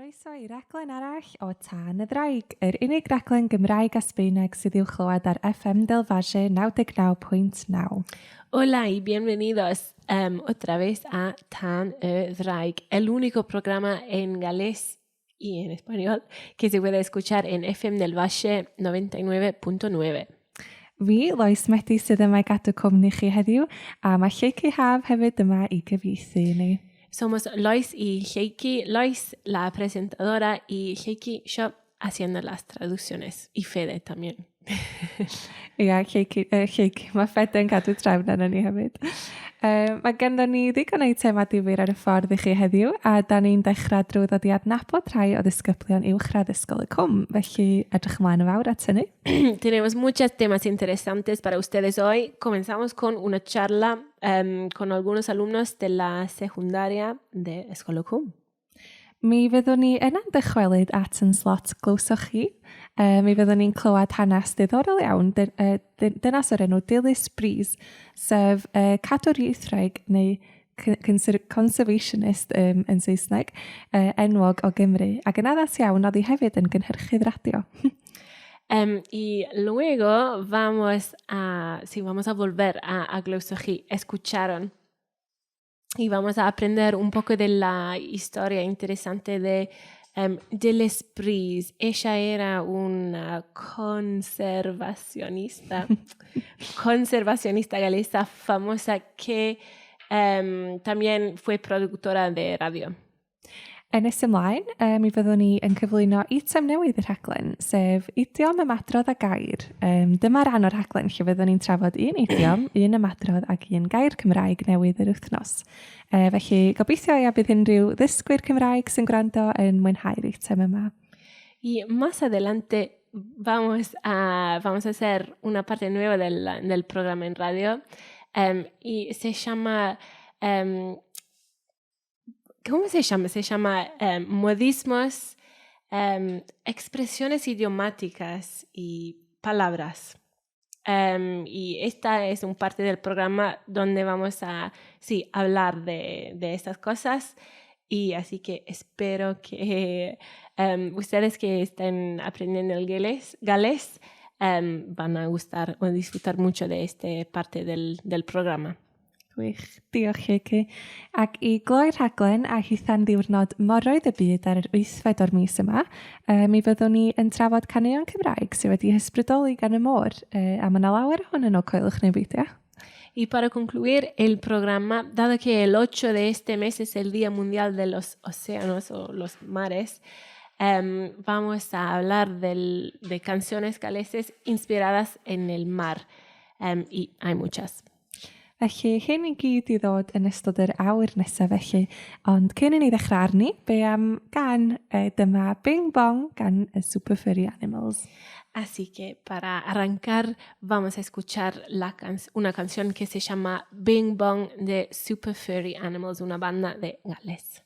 chroeso i raglen arall o Tân y Ddraig, yr unig raglen Gymraeg a Sbaeneg sydd i'w chlywed ar FM Del Valle 99.9. Hola y bienvenidos otra vez a Tân y Ddraig, el único programa en galés y en español que se puede escuchar en FM del Valle 99.9. Fi, Lois Medi, sydd yma i gadw cwmni chi heddiw, a mae Lleucu Haf hefyd yma i gyfieithu i ni. Somos Lois y Lleucu, Lois la presentadora y Lleucu yo haciendo las traducciones y Fede también. Ia, Lleucu, Lleucu, mae Fede yn cadw trefn arno ni hefyd. Mae ganddo ni ddigon o eitemau difyr ar y ffordd i chi heddiw, a da ni'n dechrau drwy ddod i adnabod rhai o ddisgyblion uwchradd Ysgol y Cwm, felly edrych ymlaen yn fawr at hynny. Tenemos muchos temas interesantes para ustedes hoy. Comenzamos con una charla con algunos alumnos de la secundaria de Ysgol y Cwm. Mi fyddwn ni yna'n dychwelyd at yn slot glywsoch chi. Mi fyddwn ni'n clywed hanes diddorol iawn dynas o'r enw Dilys Breeze, sef cadwraethwraig neu conservationist yn Saesneg, enwog o Gymru. Ac yn addas iawn, oedd hi hefyd yn gynhyrchydd radio. Y luego vamos a, sí, vamos a volver a Glywsoch Chi, escucharon. Y vamos a aprender un poco de la historia interesante de Dilys Breeze. Ella era una conservacionista galesa famosa que también fue productora de radio. Yn nes ymlaen, mi fyddwn ni yn cyflwyno eitem newydd i'r rhaglen, sef idiom, ymadrodd a gair. Dyma ran o'r rhaglen lle fyddwn ni'n trafod un idiom, un ymadrodd ac un gair Cymraeg newydd yr wythnos. Felly, gobeithio ia bydd unrhyw ddysgwyr Cymraeg sy'n gwrando yn mwynhau'r eitem yma. Y más adelante vamos a hacer una parte nueva del programa en radio y se llama, ¿cómo se llama? Se llama modismos, expresiones idiomáticas y palabras. Y esta es un parte del programa donde vamos a, sí, hablar de estas cosas. Y así que espero que ustedes que estén aprendiendo el galés van a gustar o disfrutar mucho de esta parte del programa. Gwych, diolch i chi. Ac i gloi'r rhaglen a hitha'n ddiwrnod moroedd y byd ar yr wythfed o'r mis yma, mi fyddwn ni yn trafod caneuon Cymraeg sydd wedi hysbrydoli gan y môr, a mae yna lawer ohonyn nhw, coelwch neu beidio. Y para concluir el programa, dado que el 8 de este mes es el Día Mundial de los Océanos o los Mares, vamos a hablar de canciones galeses inspiradas en el mar. Y hay muchas. Felly, hyn i gyd i ddod yn ystod yr awr nesaf felly. Ond cyn i ni ddechrau arni, be am gân? Dyma Bing Bong gan y Super Furry Animals. Así que para arrancar vamos a escuchar una canción que se llama Bing Bong de Super Furry Animals, una banda de Gales.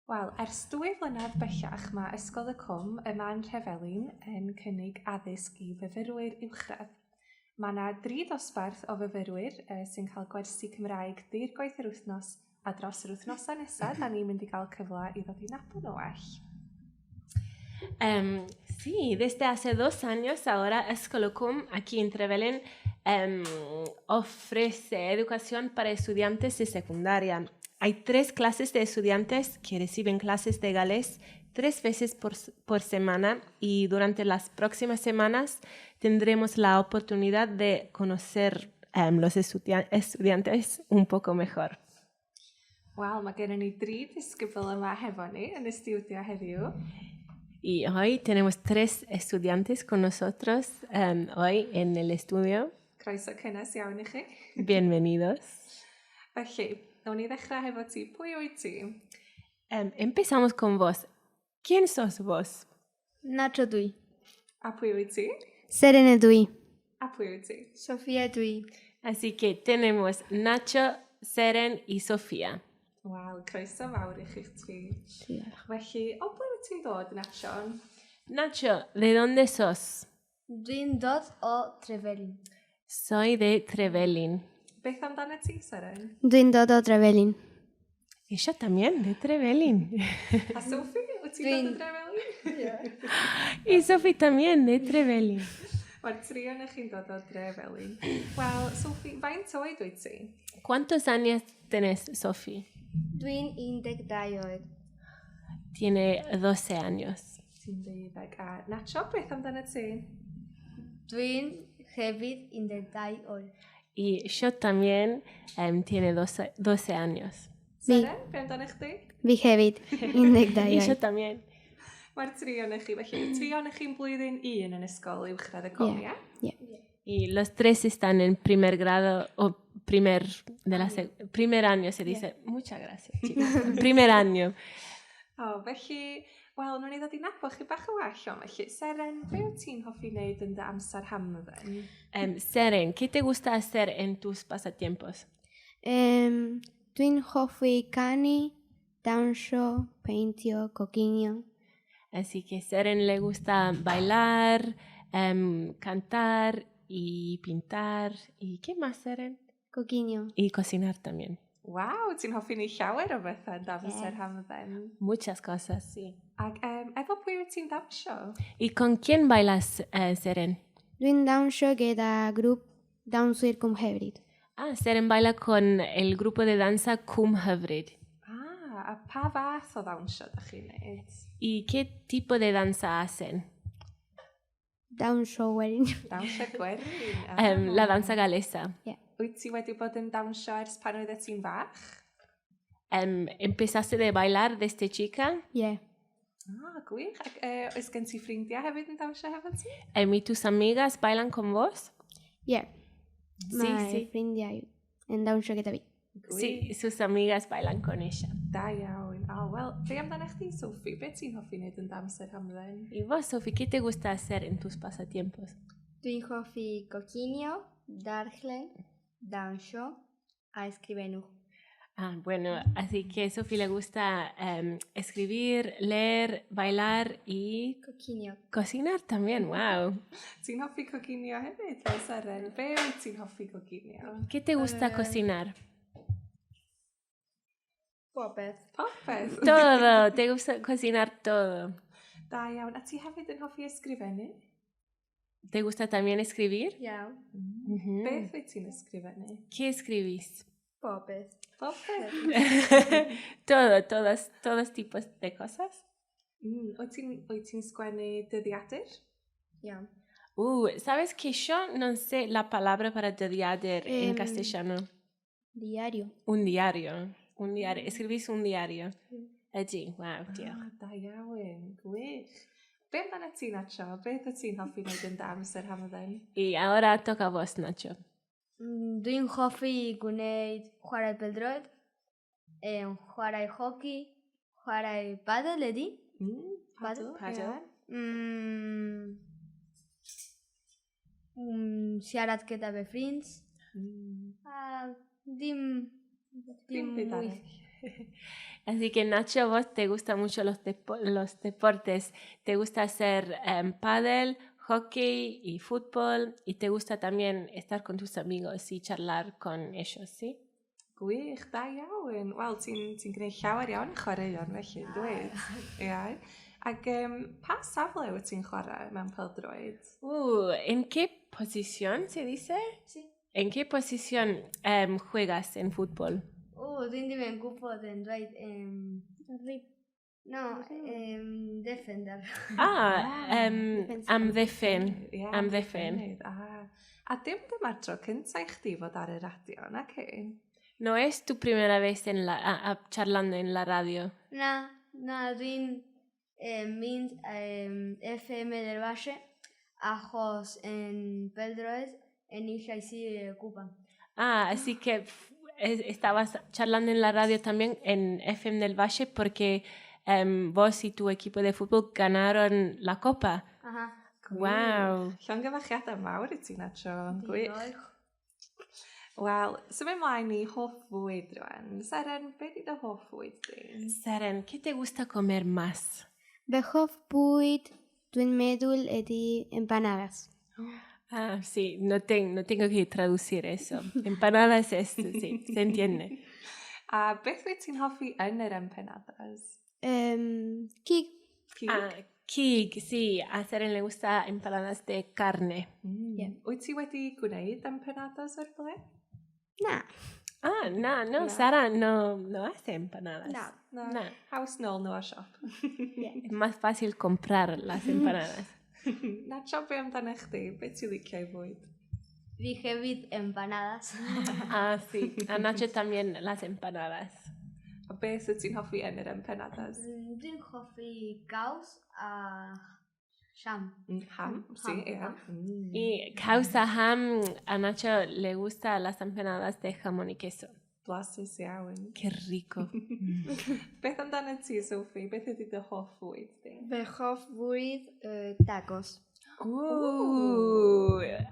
Wel, ers 2 flynedd bellach mae Ysgol y Cwm yma yn Nhrefelin yn cynnig addysg i fyfyrwyr uwchradd. Mae yna dri dosbarth o fyfyrwyr sy'n cael gwersi Cymraeg deirgwaith yr wythnos a dros yr wythnosau nesaf, da ni'n mynd i gael cyfle i ddod i nabod nhw well. Sí, desde hace 2 años ahora Ysgol y Cwm aquí en Trevelin ofrece educación para estudiantes de secundaria. Hay tres clases de estudiantes que reciben clases de galés tres veces por semana y durante las próximas semanas tendremos la oportunidad de conocer los estudiantes un poco mejor. Wel, mae gennym ni dri disgybl yma hefo ni yn y stiwdio heddiw. Y hoy tenemos tres estudiantes con nosotros hoy en el estudio. Croeso cynnes iawn i chi. Bienvenidos. Felly, nawn ni ddechrau hefo ti. Pwy wyt ti? Empezamos con vos. ¿Quién sos vos? Nacho dwi. A pwy wyt ti? Seren ydw i. A pwy wyt ti? Sofia dwi. Así que tenemos Nacho, Seren y Sofía. Wel, croeso fawr i chi'ch tri. Diolch. Felly, o ble wyt ti'n dod, Nacho? Nacho, ¿de dónde sos? Dwi'n dod o Trevelin. Soy de Trevelin. Beth amdano ti, Seren? Dwi'n dod o Trevelin. Y yo también, de Trevelin. A Sophie, wyt ti'n dod o Drefelin? Y Sophie también, de Trevelin. Mae'r tri ohonoch chi'n dod o Drefelin. Wel, Sophie, faint oed wyt ti? ¿Cuántos años tenés, Sophie? Dwi'n 12 oed. Tiene 12 años. Ti'n deuddeg. A Nacho, beth amdano ti? Dwi'n hefyd 12 oed. Y yo también tiene 12 años. Seren, be amdano chdi? Fi hefyd 12 Y yo oed. también. Mae'r tri ohonoch chi, felly, y tri ohonoch chi'n blwyddyn un yn ysgol uwchradd y Cwm, ie? Ie. Y los tres están en primer grado o primer, de la primer año, se dice. Muchas gracias, chicos. Primer año. O, felly, wel, wnawn ni ddod i nabod chi bach yn well o'n felly. Seren, be wyt ti'n hoffi wneud yn dy amser hamdden? Seren, ¿qué te gusta hacer en tus pasatiempos? Dwi'n hoffi canu, dawnsio, peintio, coginio. Así que Seren le gusta bailar, cantar y pintar. ¿Y qué más, Seren? Coginio. Y cocinar también. Waw, ti'n hoffi neud llawer o bethau yn dy amser hamdden. Muchas cosas, sí. Ac efo pwy wyt ti'n dawnsio? ¿Y con quién bailas, Seren? Dwi'n dawnsio gyda grŵp dawnswyr Cwm Hyfryd. Ah, Seren baila con el grupo de danza Cwm Hyfryd. Ah, a pa fath o ddawnsio ydych chi'n neud? ¿Y qué tipo de danza hacen? Dawnsio werin. Dawnsio gwerin. Ah. La danza galesa. Wyt ti wedi bod yn dawnsio ers pan oeddet ti'n fach? ¿Empezaste de bailar desde chica? Ie. Ah, gwych. Ac oes gen ti ffrindiau hefyd yn dawnsio hefo ti? ¿Y tus amigas bailan con vos? Ie. Sí, Mae sí. ffrindiau yn dawnsio gyda fi. Sí, sus amigas bailan con ella. Da iawn. O, wel, be amdano chdi, Sophie? Be ti'n hoffi wneud yn dy amser hamdden? ¿Y vos, Sophie, qué te gusta hacer en tus pasatiempos? Dwi'n hoffi coginio, darllen, dawnsio a ysgrifennu. Ah, bueno, así que a Sophie le gusta escribir, leer, bailar y Coginio. cocinar también, wow. Ti'n hoffi coginio hefyd, fel Seren? Be wyt ti'n hoffi coginio? ¿Qué te gusta cocinar? Popeth. Popeth. Todo, te gusta cocinar todo. Da iawn. A ti hefyd yn hoffi ysgrifennu? ¿Te gusta también escribir? Iawn. Beth wyt ti'n ysgrifennu? ¿Qué escribís? Popeth. Popeth. Todo, todas, todos tipos de cosas. Wyt ti'n sgwennu dyddiadur? Iawn. ¿Sabes que yo no sé la palabra para dyddiadur en castellano? Diario. Un diario. Un diario. Escribís un diario. Ydy, wow, diolch. Ah, da iawn, gwych. Be amdano ti, Nacho? Beth wyt ti'n hoffi wneud yn dy amser hamdden? Y ahora toca a vos, Nacho. Dwi'n hoffi gwneud chwarae pêl-droed, chwarae hoci, chwarae padel ydi. Padel. Padel. Ie. Siarad gyda fy ffrind. A dim Dim byd mwy. arall. Así que Nacho, vos te gustan mucho los deportes. Te gusta hacer pádel, hockey y fútbol y te gusta también estar con tus amigos y charlar con ellos, ¿sí? Gwych, da iawn. Wel, ti'n ti gwneud llawer iawn o chwaraeon felly, dweud. Ie. Ac pa safle wyt ti'n chwarae mewn pêl-droed? ¿En qué posición se dice? Sí. ¿En qué posición juegas en fútbol? Dwi'n ddim yn gwybod yn dweud... No, defender. Ah, defensa. Amddiffyn. Ie, Amddiffyn. amddiffynydd, Ah. A dim dyma'r tro cyntaf i chdi fod ar y radio, na ci? No es tu primera vez en la, a, charlando en la radio. Na, dwi'n mynd FM del Valle achos en pêl-droed enillais i cwpan. Ah, así que estabas charlando en la radio también en FM del Valle porque vos y tu equipo de fútbol ganaron la copa. Aha. Wow. Llongyfarchiadau mawr i ti, Nacho. Gwych. Diolch. Wel, symud ymlaen i hoff fwyd rwan. Seren, beth ydy dy hoff fwyd di? Seren, ¿qué te gusta comer más? Fy hoff bwyd dwi'n meddwl ydy empanadas. Ah, sí, no, no tengo que traducir eso. Empanadas es, sí, se entiende. A beth wyt ti'n hoffi yn yr empanadas? Cig. Cig? Ah, cig, sí. A Seren le gusta empanadas de carne. Yeah. Wyt ti wedi gwneud empanadas o'r blaen? Na. Ah, na, no, Na. Sara no hace empanadas. Na. Na. Na. Haws nôl nhw o'r siop. Yeah. Es más fácil comprar las empanadas. Nacho, be amdano chdi? Be ti'n licio i fwyd? Fi hefyd empanadas. Ah, sí. A Nacho también las empanadas. A beth wyt ti'n hoffi yn yr empanadas? Dwi'n hoffi caws a jam. Ham, sí, Ham. ie. Y caws a ham, a Nacho le gusta las empanadas de jamón y queso. Blasus iawn. Qué rico. Beth amdano ti, Sophie? Beth ydy dy hoff fwyd di? Fy hoff fwyd tacos.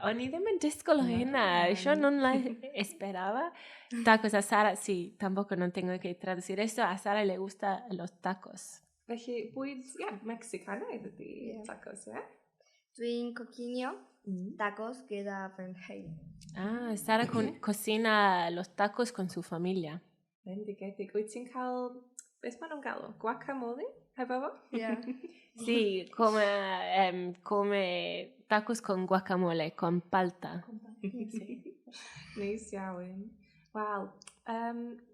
O'n i ddim yn disgwyl hynna. Yo no la esperaba. Tacos a Sara, sí, tampoco no tengo que traducir esto. A Sara le gusta los tacos. Felly, bwyd, ie, Mexicanaidd ydy tacos, ie? Dwi'n coginio tacos gyda fy nheulu. Ah, Sara cocina los tacos con su familia. Bendigedig. Wyt ti'n cael, beth maen nhw'n galw? Guacamole? Hefo fo? Yeah. Sí, come tacos con guacamole, con palta. Sí. Neis iawn. Wel,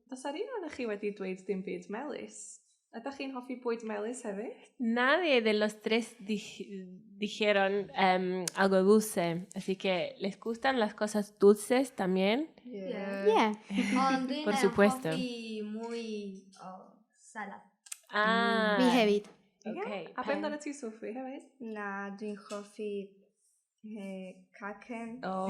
does ar un ohonoch chi wedi dweud dim byd melys. Ydych chi'n hoffi bwyd melys hefyd? Nadie de los tres dijeron algo dulce, así que ¿les gustan las cosas dulces también? Yeah. Ond dwi'n Por supuesto. hoffi mwy o salad. Ah, Fi hefyd. Ie. Okay. A be amdano ti, Sophie, hefyd? Na, dwi'n hoffi cacen. O.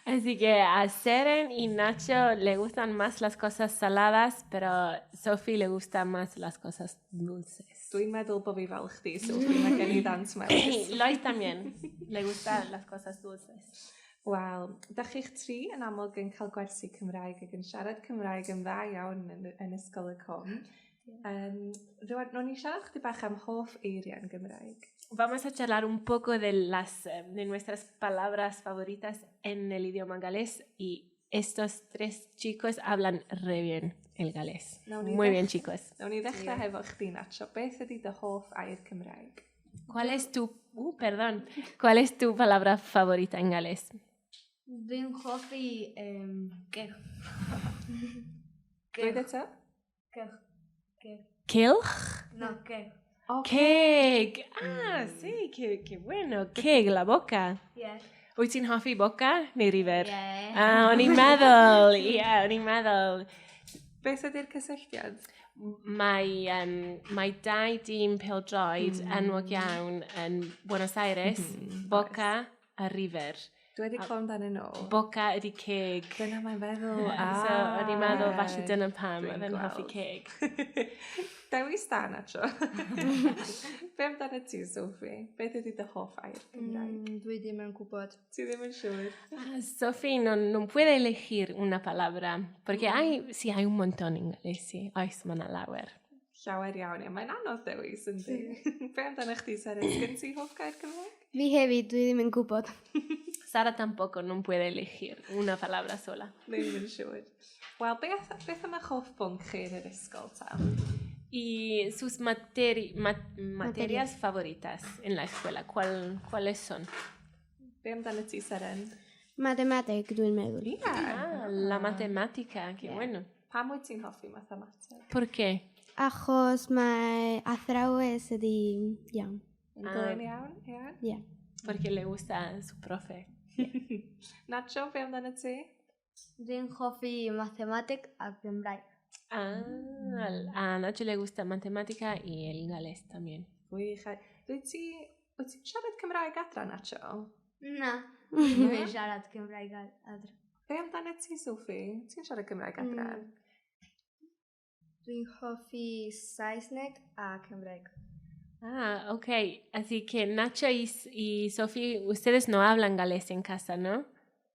Así que a Seren y Nacho le gustan más las cosas saladas, pero Sophie le gustan más las cosas dulces. Dwi'n meddwl bod fi fel chdi, Sophie, mae gen i ddant melys. Lois también le gustan las cosas dulces. Wel, da chi'ch tri yn amlwg yn cael gwersi Cymraeg ac yn siarad Cymraeg yn dda iawn yn Ysgol y Cwm. Rwan, nawn ni siarad chdi bach am hoff eiriau yn Gymraeg. Vamos a charlar un poco de nuestras palabras favoritas en el idioma galés y estos tres chicos hablan re bien el galés. Nawn ni Muy bien, chicos. Nawn ni ddechrau hefo chdi, Nacho. Beth ydy dy hoff air Cymraeg? ¿Cuál es tu, perdón, cuál es tu palabra favorita en galés? Dwi'n hoffi ceg. Dweud eto? Ceg. Ceg. Cylch? No, ceg. O, Ceg. Ah, sí, qué bueno. Ceg, la boca. Yeah. Wyt ti'n hoffi boca neu River? Yeah. Ah, o'n i'n meddwl. Ie, yeah, o'n i'n meddwl. Beth ydy'r cysylltiad? Mae dau dîm pêl-droed enwog iawn yn Buenos Aires, Boca a River. Dwi wedi clywed amdanyn nhw. Boca ydy ceg. Dyna mae'n feddwl. So, o'n i'n meddwl falle dyna pam Dwi'n oedd yn hoffi gweld. ceg. Dewis da, Nacho. Be amdano ti, Sophie? Beth ydy dy hoff air Cymraeg? Dwi ddim yn gwybod. Ti ddim yn siŵr? Ah, Sophie no puede elegir una palabra, porque hay, sí, hay un montón en galés, sí. Oes, mae 'na lawer. Llawer iawn, ie. Mae'n anodd dewis, yndi? Be amdano chdi, Sara? Sgyn ti hoff gair Cymraeg? Fi hefyd, dwi ddim yn gwybod. Sara tampoco no puede elegir una palabra sola. Ddim yn siŵr. Wel, beth am eich hoff bwnc chi yn yr ysgol, ta? Y sus materias favoritas en la escuela, ¿cuáles son? Be amdano ti, Seren? Mathemateg, dwi'n meddwl. Ie. Ah, la matemática, qué bueno. Pam wyt ti'n hoffi mathemateg? ¿Por qué? Achos mae athrawes ydi iawn. Yn glên iawn, ie? Ie. Porque le gusta su profe. Nacho, be amdano ti? Dwi'n hoffi mathemateg a Gymraeg. Ah, a Nacho le gusta matemática y el galés también. Gwych. Wyt ti'n siarad Cymraeg adra, Nacho? Na. Dwi'n yn siarad Cymraeg adra. Be amdano ti, Sophie? Ti'n siarad Cymraeg adra? Dwi'n hoffi Saesneg a Cymraeg. Ah, ok. Así que Nacho y Sophie, ustedes no hablan galés en casa, ¿no?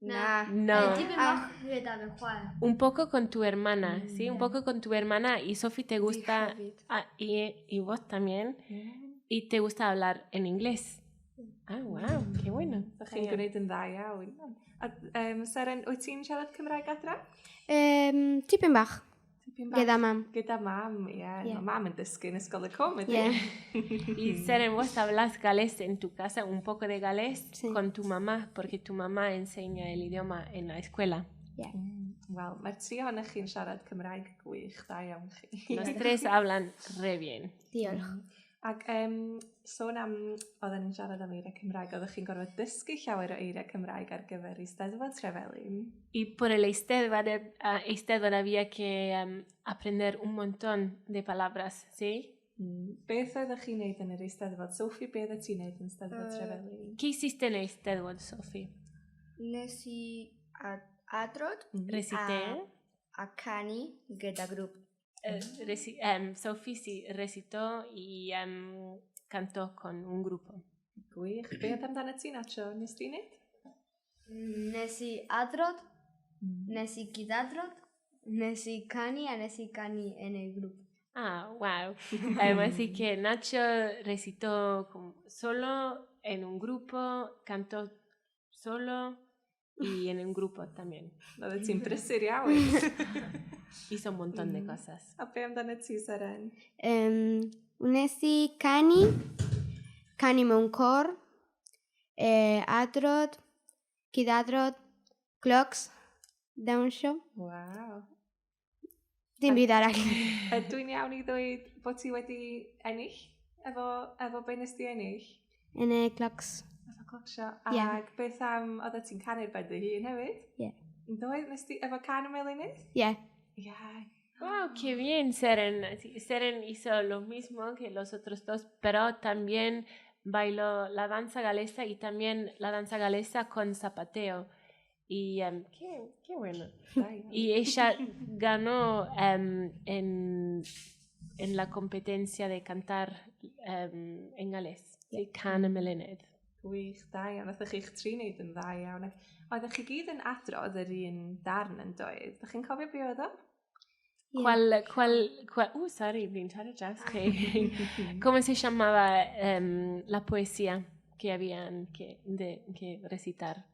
Na. No. Tipyn bach gyda fy chwaer. Un poco con tu hermana, ¿sí? Un poco con tu hermana y Sophie te gusta... hefyd. Ah, y vos también. Y te gusta hablar en inglés. Ah, wow, qué bueno. Da chi'n gwneud yn dda iawn. A Seren, wyt ti'n siarad Cymraeg adra? Tipyn bach. Tipyn bach. Gyda mam. Gyda mam, ie. Yeah. Yeah. Mae mam yn dysgu yn Ysgol y Cwm, ydy? Yeah. Y Seren, vos hablas galés en tu casa, un poco de galés Sí. con tu mamá, porque tu mamá enseña el idioma en la escuela. Yeah. Wel, mae'r tri ohonych chi'n siarad Cymraeg gwych, da iawn chi. Los tres hablan re bien. Diolch. Ac sôn am, oedden ni'n siarad am eiriau Cymraeg, oeddech chi'n gorfod dysgu llawer o eiriau Cymraeg ar gyfer Eisteddfod Trefelin. Y por el Eisteddfod, Eisteddfod había que aprender un montón de palabras, ¿sí? Beth oeddech chi'n neud yn yr Eisteddfod? Sophie, beth oeddet ti'n neud yn Eisteddfod Trefelin? ¿Qué hiciste en el Eisteddfod, Sophie? Nes i adrodd Recité. a canu gyda grŵp. Sophie sí, recitó y cantó con un grupo. Gwych. Beth amdano ti, Nacho? Nes ti wneud? Nes i adrodd, nes i gydadrodd, nes i canu a nes i canu yn y grŵp. Ah, wow. Así que Nacho recitó solo en un grupo, cantó solo y en un grupo también. Oeddet ti'n brysur iawn. Hizo un montón de cosas. A be amdano ti, Seren? Wnes i canu, canu mewn cor, adrodd, cydadrodd, clocs, dawnsio. Waw. Dim byd arall. Dwi'n iawn i ddweud bod ti wedi ennill efo be nes di ennill? Yn y clocs. Efo clocsio. Ie. Ac beth am, oeddet ti'n canu'r ben dy hun hefyd? Ie. Doedd, nes di efo Cân y Melinydd? Ie. Ie. Wow, qué bien, Seren. Sí, Seren hizo lo mismo que los otros dos, pero también bailó la danza galesa y también la danza galesa con zapateo. Y qué bueno. Da iawn. Y ella ganó en la competencia de cantar en galés, sí, Cân y Melinydd. Gwych, da iawn. Naethoch chi'ch tri wneud yn dda iawn. Ac oeddech chi gyd yn adrodd yr un darn yn doedd? Dach chi'n cofio be oedd o? Ie. ¿Cuál? Sorry, fi'n siarad dros chi. ¿Cómo se llamaba la poesía que habían que recitar?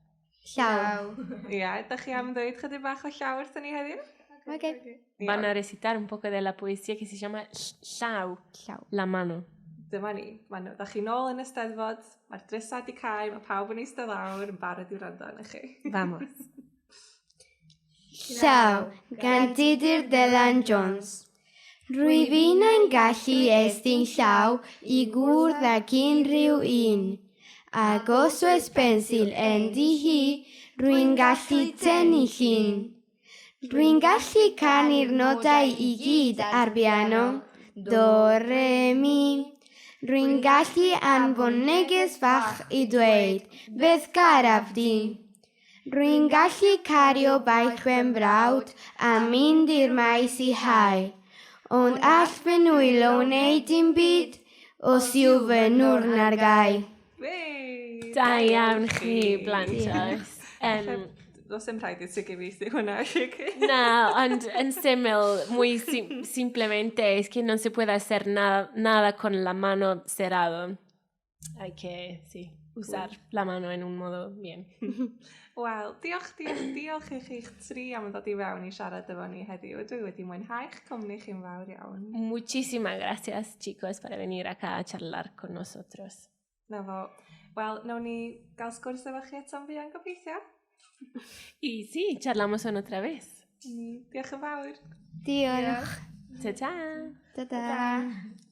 Llaw. Ie, dach chi am ddweud chydig bach o llaw wrthon ni heddiw? Okay. Van a recitar un poco de la poesía que se llama Llaw, Llaw. la mano. Dyma ni. Ma' nhw, dach chi nôl yn y Steddfod, mae'r drysau di cau, mae pawb yn eistedd lawr yn barod i wrando arnoch chi. Vamos. Llaw, gan Tudur Dylan Jones. Rwyf innau'n gallu estyn llaw i gwrdd ag unrhyw un. Ac os oes pensil ynddi hi, rwy'n gallu tynnu llun. Rwy'n gallu canu'r nodau i gyd ar piano, do, re, mi. Rwy'n gallu anfon neges fach i dweud, beth garaf di. Rwy'n gallu cario baich fy mrawd a mynd i'r maes i hau. Ond all fy nwylo wneud dim byd os yw fy nwrn ar gau. Wey! Da iawn chi, blantos. Does dim rhaid i ti gyfieithu hwnna. No, ond yn syml, muy simplemente es que no se puede hacer nada con la mano cerrado. Hay que, sí, usar la mano en un modo bien. Wel, diolch, diolch, diolch i chi'ch tri am ddod i fewn i siarad efo ni heddiw. Dwi wedi mwynhau'ch cwmni chi'n fawr iawn. Muchísimas gracias, chicos, para venir acá a charlar con nosotros. Na fo. Wel, nawn ni gael sgwrs efo chi eto'n fuan gobeithio. Y sí, charlamos en otra vez. Ni, diolch yn fawr. Diolch. Ta-ta. Ta-ta.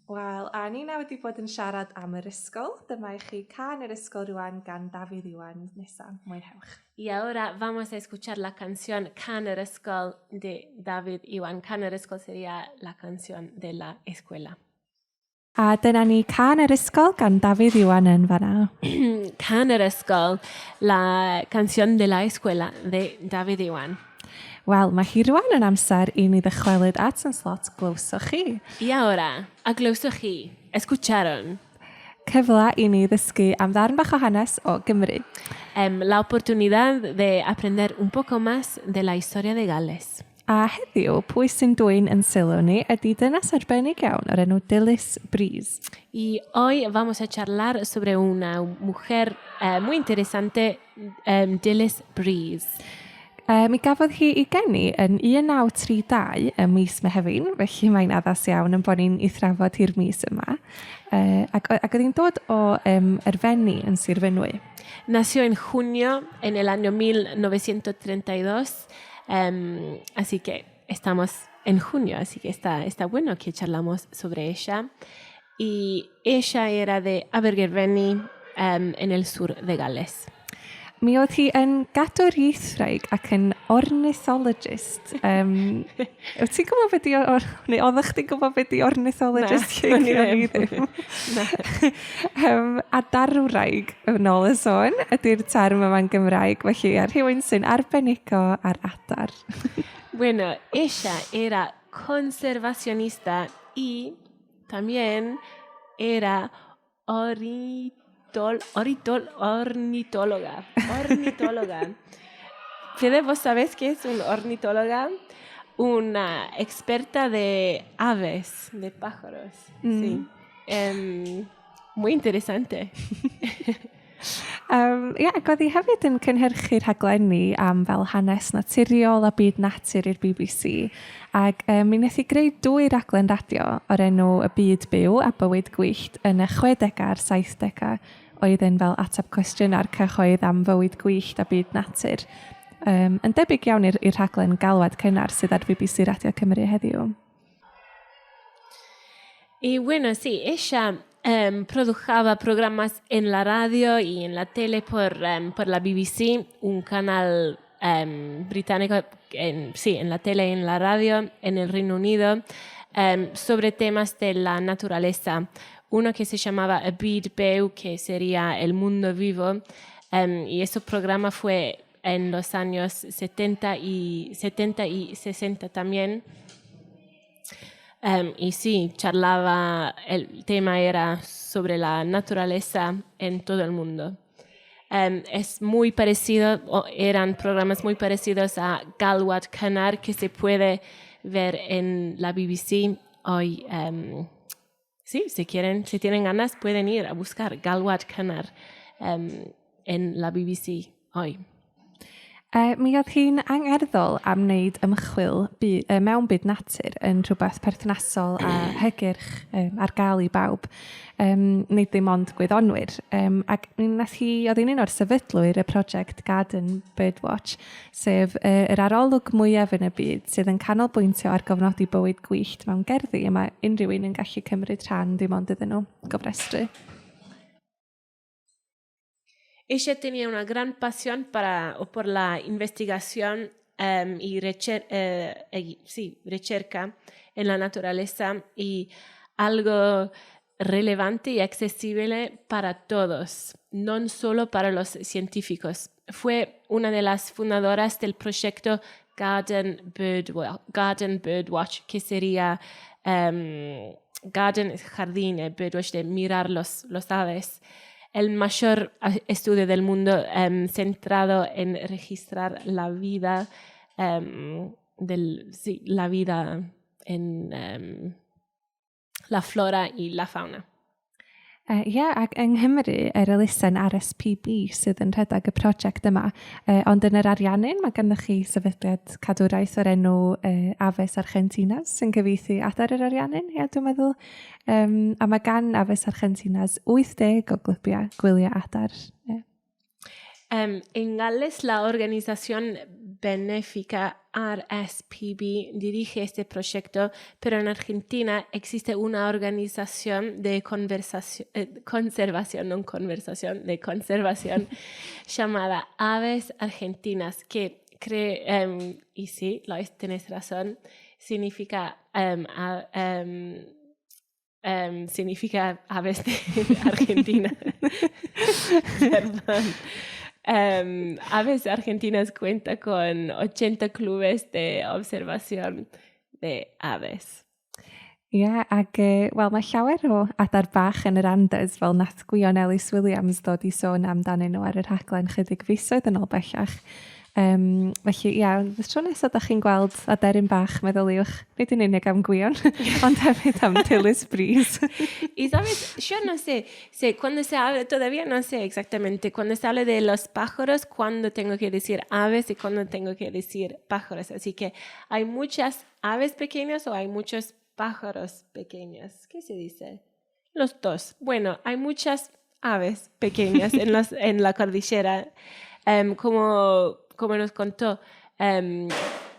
Wel, a ni nawr wedi bod yn siarad am yr ysgol. Dyma i chi Cân yr Ysgol rwan gan Dafydd Iwan nesa. Mwynhewch. Y ahora vamos a escuchar la canción Cân yr Ysgol de Dafydd Iwan. Cân yr Ysgol sería la canción de la escuela. A dyna ni Cân yr Ysgol gan Dafydd Iwan yn fanna. Cân yr Ysgol, la canción de la escuela de Dafydd Iwan. Wel, mae hi rwan yn amser i ni ddychwelyd at yn slot glywsoch chi. Y ahora, a glywsoch chi, escucharon. Cyfle i ni ddysgu am ddarn bach o hanes o Gymru. La oportunidad de aprender un poco más de la historia de Gales. A heddiw, pwy sy'n dwyn yn sylw ni ydy dynes arbennig iawn o'r enw Dilys Breeze. Y hoy vamos a charlar sobre una mujer eh, muy interesante, um, Dilys Breeze. Mi gafodd hi ei geni yn 1932 ym mis Mehefin, felly mae'n addas iawn yn bod ni'n ei thrafod hi'r mis yma. Ac, ac oedd hi'n dod o um, yr Fenni yn Sir Fynwy. Nació en junio en el año 1932, um, así que estamos en junio, así que está, está bueno que charlamos sobre ella. Y ella era de Abergavenny um, en el sur de Gales. Mi oedd hi yn gadwriaethwraig ac yn ornithologist. Um, wyt ti'n gwybod beth di... Or, neu oeddech chdi'n gwybod beth di ornithologist? Na, o'n i ddim. um, a darwraig, yn ôl y sôn, ydy'r term yma'n Gymraeg, felly ar rhywun sy'n arbenigo ar adar. Bueno, ella era conservacionista y también era oritol, oritol, ornitóloga. Ornitóloga. Fede, ¿vos sabés qué es un ornitóloga? Una experta de aves, de pájaros. Sí. Muy interesante. Ia, ac oedd hi hefyd yn cynhyrchu rhaglenni am fel hanes naturiol a byd natur i'r BBC. Ac um, mi wnaeth hi greu dwy raglen radio o'r enw Y Byd Byw a Bywyd Gwyllt yn y 60au a'r 70au oedd yn fel ateb cwestiynau'r cyhoedd am fywyd gwyllt a byd natur. Um, yn debyg iawn i'r rhaglen Galwad Cynnar sydd ar BBC Radio Cymru heddiw. Y bueno, sí, ella produjaba programas en la radio y en la tele por la BBC, un canal británico, en, sí, en la tele y en la radio en el Reino Unido, sobre temas de la naturaleza. Uno que se llamaba Y Byd Byw, que sería El Mundo Vivo, y ese programa fue en los años 70 y, 70 y 60 también. Y sí, charlaba, el tema era sobre la naturaleza en todo el mundo. Es muy parecido, o eran programas muy parecidos a Galwad Cynnar, que se puede ver en la BBC hoy. Sí, si quieren, si tienen ganas, pueden ir a buscar Galwad Cynnar en la BBC hoy. Mi oedd hi'n angerddol am wneud ymchwil bu, mewn byd natur yn rhywbeth perthnasol a hygyrch ar gael i bawb, nid ddim ond gwyddonwyr. Ac mi nath hi, oedd hi'n un o'r sefydlwyr y prosiect Garden Birdwatch, sef yr arolwg mwyaf yn y byd sydd yn canolbwyntio ar gofnodi bywyd gwyllt mewn gerddi, a mae unrhyw un yn gallu cymryd rhan dim ond iddyn nhw gofrestru. Ella tenía una gran pasión para, o por la investigación y sí, recerca en la naturaleza y algo relevante y accesible para todos, no solo para los científicos. Fue una de las fundadoras del proyecto Garden Birdwatch, que sería Garden jardín, Birdwatch de mirar los aves, el mayor estudio del mundo centrado en registrar la vida, sí, la vida en la flora y la fauna. Ie, yeah, ac yng Nghymru, yr elusen RSPB sydd yn rhedeg y prosiect yma. Ond yn yr Ariannin, mae gennych chi sefydliad cadwraeth o'r enw Aves Argentinas sy'n cyfieithu adar yr Ariannin, ie, dwi'n meddwl. A mae gan Aves Argentinas 80 o glybiau gwyliau adar. Yeah. En Gales, la organización benéfica RSPB dirige este proyecto, pero en Argentina existe una organización de conservación, no conversación, de conservación llamada Aves Argentinas, que cree, y sí, Lois, tenés razón, significa aves de Argentina. Perdón. Aves Argentinas cuenta con 80 clubes de observación de aves. Ie, yeah, ac wel, mae llawer o adar bach yn yr Andes, fel nath Gwion Ellis Williams ddod i sôn amdanyn nhw ar y rhaglen chydig fisoedd yn ôl bellach. Felly, ia, y tro nesaf da chi'n gweld aderyn bach, meddyliwch, nid yn unig am Gwion, ond hefyd am Dilys Breeze. Y sabes, yo no sé, sé, cuando se habla, todavía no sé exactamente, cuando se habla de los pájaros, cuándo tengo que decir aves y cuándo tengo que decir pájaros. Así que hay muchas aves pequeñas o hay muchos pájaros pequeños. ¿Qué se dice? Los dos. Bueno, hay muchas aves pequeñas en la cordillera. Como nos contó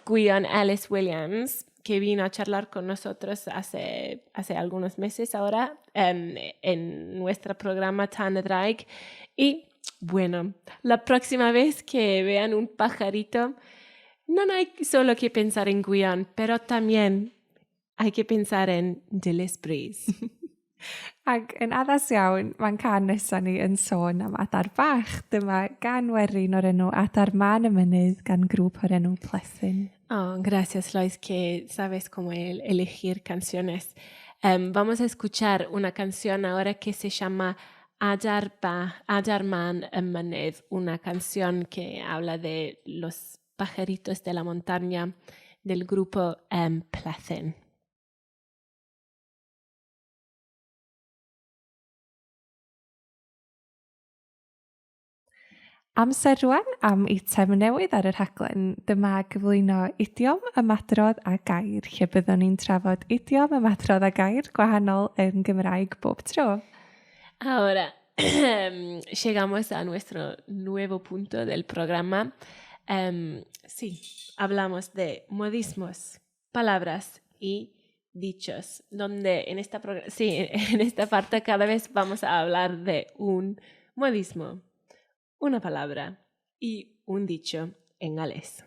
Gwion Ellis Williams, que vino a charlar con nosotros hace algunos meses ahora en nuestro programa Tan y Ddraig. Y bueno, la próxima vez que vean un pajarito, no hay solo que pensar en Gwion, pero también hay que pensar en Dilys Breeze. Ac yn addas iawn, mae'n cân nesaf ni yn sôn am adar bach. Dyma gân werin o'r enw Adar Mân y Mynydd gan grŵp o'r enw Plethyn. Oh, gracias, Lois, que sabes cómo elegir canciones. Vamos a escuchar una canción ahora que se llama Adar Mân y Mynydd, una canción que habla de los pajaritos de la montaña del grupo Plethyn. Amser rwan am eitem newydd ar y rhaglen. Dyma gyflwyno idiom, ymadrodd a gair, lle byddwn ni'n trafod idiom, ymadrodd a gair gwahanol yn Gymraeg bob tro. Ahora llegamos a nuestro nuevo punto del programa. Sí, hablamos de modismos, palabras y dichos, donde sí, en esta parte cada vez vamos a hablar de un modismo, una palabra y un dicho en galés.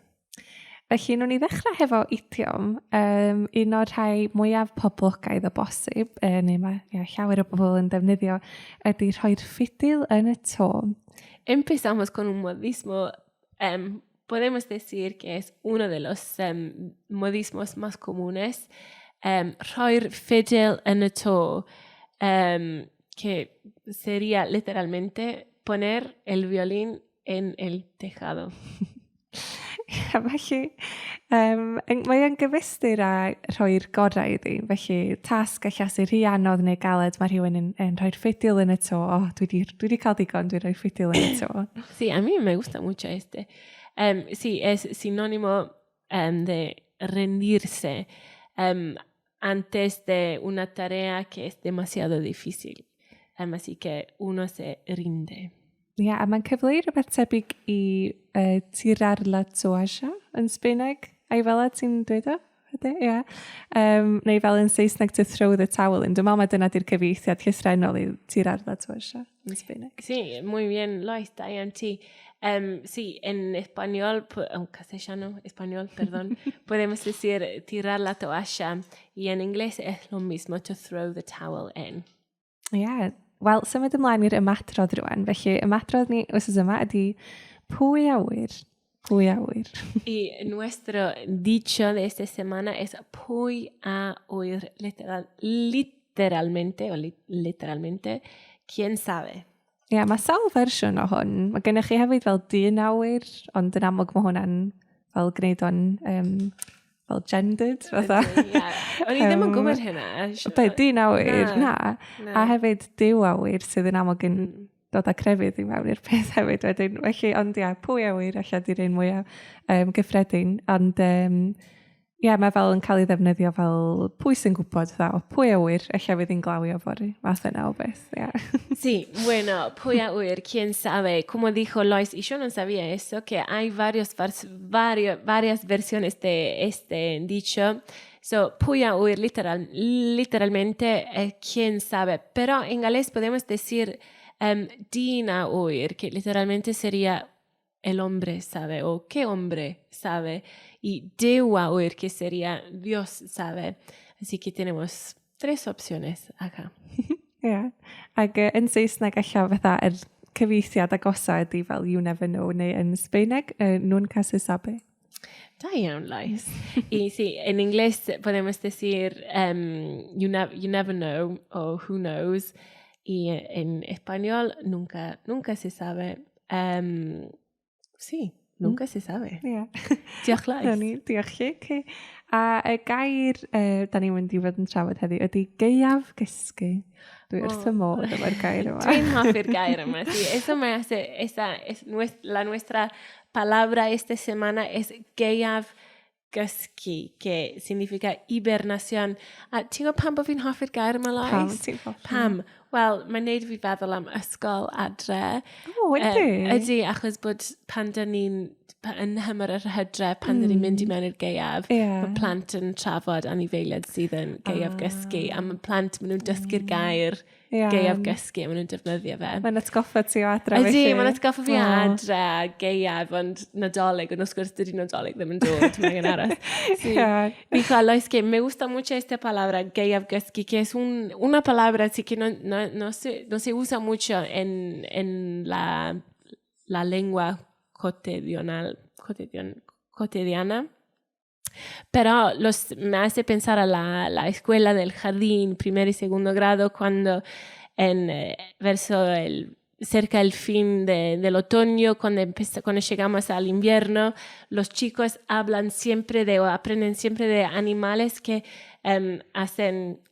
Felly, wnawn ni ddechrau hefo idiom, un o'r rhai mwyaf poblogaidd o bosib, neu mae llawer o bobl yn defnyddio, ydy rhoi'r ffidil yn y to. Empezamos con un modismo, podemos decir que es uno de los modismos más comunes, rhoi'r ffidil yn y to, que sería literalmente poner el violín en el tejado. Ia, felly, mae o'n gyfystyr â rhoi'r gorau iddi. Felly, tasg ella sy'n rhy anodd neu galed, mae rhywun yn rhoi'r ffidil yn y to. O, dwi di cael digon, dwi'n rhoi ffidil yn y to. Sí, a mí me gusta mucho este. Sí, es sinónimo de rendirse antes de una tarea que es demasiado difícil. Así que uno se rinde. Ie, a mae'n cyfleu rhywbeth tebyg i tirar la toalla yn Sbaeneg. Ai fel 'na ti'n dweud o? Ydy, ie. Neu fel yn Saesneg to throw the towel in. Dwi'n meddwl mai dyna di'r cyfieithiad llythrennol i tirar la toalla yn Sbaeneg. Sí, muy bien, Lois, da iawn ti. Sí, en español, en castellano, español, perdón, podemos decir tirar la toalla y en inglés es lo mismo, to throw the towel in. Ie, yeah. Wel, symud ymlaen i'r ymadrodd rwan. Felly, ymadrodd ni wythnos yma ydy pwy a ŵyr? Pwy a ŵyr? Y nuestro dicho de esta semana es pwy a ŵyr, literalmente, o literalmente, quién sabe. Ie, yeah, mae sawl fersiwn o hwn. Mae gennych chi hefyd fel dyn a ŵyr, ond yn amlwg mae hwnna'n fel gwneud o'n fel gendered, fatha. Ie. O'n i ddim yn gwybod hynna. Be, dyn a ŵyr? Na. Na. A hefyd Duw a ŵyr sydd yn amlwg yn dod â crefydd i mewn i'r peth hefyd wedyn. Felly, ond ia, pwy a ŵyr ella di'r un mwyaf gyffredin. Ond ie, mae fel yn cael ei ddefnyddio fel pwy sy'n gwybod, fatha, o pwy a ŵyr, ella fydd hi'n glawio fory, math yna o beth, ie. Sí, bueno, pwy a ŵyr, quién sabe. Como dijo Lois, y yo no sabía eso, que hay varias versiones de este dicho. So, pwy a ŵyr literalmente quién sabe. Pero en galés podemos decir dyn a ŵyr, que literalmente sería el hombre sabe o qué hombre sabe, y Duw a ŵyr, que sería Dios sabe. Así que tenemos tres opciones acá. Ie. Yeah. Ac yn Saesneg ella fatha yr cyfieithiad agosa ydy fel you never know, neu yn Sbaeneg, nunca se sabe. Da iawn, Lois. Y sí, en inglés podemos decir you never know o who knows. Y en español nunca, nunca se sabe. Sí. Nunca se sabe. Ie. Diolch Lois. Nawn ni, diolch i chi. A y gair da ni'n mynd i fod yn trafod heddiw ydy gaeaf gysgu. Dwi wrth fy modd efo'r gair yma. Dwi'n hoffi'r gair yma. Sí, eso me hace, esa es la nuestra palabra esta semana es gaeaf gysgu, que significa hibernación. A ti'n gwybod pam bod fi'n hoffi'r gair yma, Lois? Pam ti'n hoffi? Pam? Wel, mae'n neud fi feddwl am ysgol adre. O, ydy? Ydy, achos bod pan dyn ni'n yn nhymor yr hydre, pan dyn ni'n mynd i mewn i'r gaeaf, mae plant yn trafod anifeiliaid sydd yn gaeaf gysgu, a mae plant, maen nhw'n dysgu'r gair gaeaf gysgu, a maen nhw'n defnyddio fe. Mae'n atgoffa ti o adre. Ydy, mae'n atgoffa fi adre a gaeaf, ond Nadolig, ond wrth gwrs dydy Nadolig ddim yn dod, mae'n aros. Sí. Dijo Lois que me gusta mucho esta palabra, gaeaf gysgu, que es una palabra así que no se usa mucho en la lengua cotidiana. Pero me hace pensar a la escuela del jardín, primer y segundo grado, cuando en verso el, cerca del fin del otoño, cuando llegamos al invierno, los chicos hablan siempre de o aprenden siempre de animales que hacen